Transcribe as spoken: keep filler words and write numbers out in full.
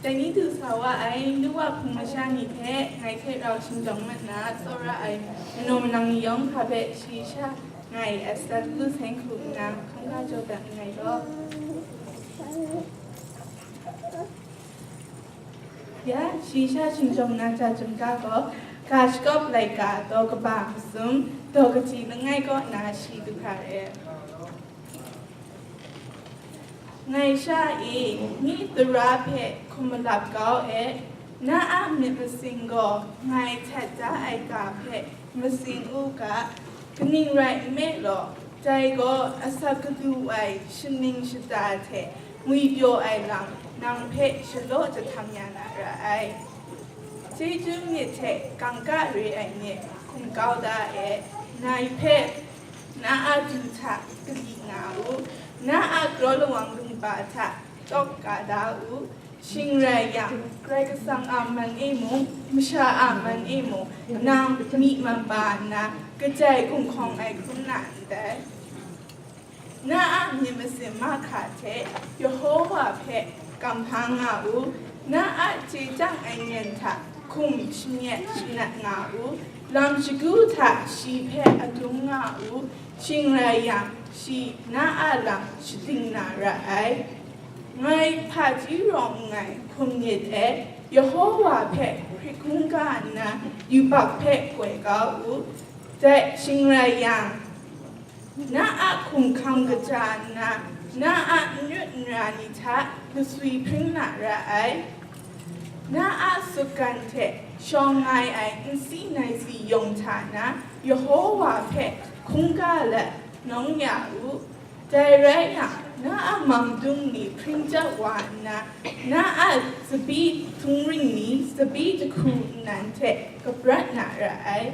Dai ni du sa wa ai, nu wa hpung masha ni hte ngai hte rau shingjawng mat na tsawra ai manaw manang ni yawng hpa hpe shayi sha ngai atsat lu seng hku nna hkungga jaw dat nngai law. Ya, shayi sha shingjawng na ja chyum ga gaw, ga shakawp laika daw kaba masum, daw kaji langai kaw na shi du hkra re. Ngai sha e, myi tara hpe hkum malap kau e, na a myit masin gaw ngai htat da ai ga hpe masin u ga, kaning rai nme law, dai gaw asak gadu ai shaning shata hte ngwipyaw ai lam nang hpe shalaw jahtam ya na ra ai. Chyeju myit hte kangka re ai myit hkum kau da e, ngai hpe na a du hta kali nga u, na a kraw lawang lungba hta tawk ka da u, shing rai yang, Karai Kasang a man e mung, masha a man e mung, nang myi man ba nna, kajai gunhkawng ai hkrum na ndai. Na a myit masin mahkra hte Yehova hpe kamhpa nga u, na a chye chyang ai nyen hta hkum shamyet shanat nga u, lam shagu hta shi hpe adum nga u, shing rai yang, shi na a lam shading na ra ai. Ngai hpaji rawng nngai hkum myit e, Yehova hpe hkrit hkungga nna yubak hpe koi kau u, dai shing rai yang, na a hkumhkrang kaja nna, na a n rawt n ra ni hta laswi hpring na ra ai. Na a sutgan hte shawng ai ai nsi naisi yawng hta na Yehova hpe hkungga let nawng ya u. Dai rai yang, na a mangdung ni hpring jat wa nna, na a tsabyi htung ring ni tsabyi jahku nnan hte kaprat na ra ai.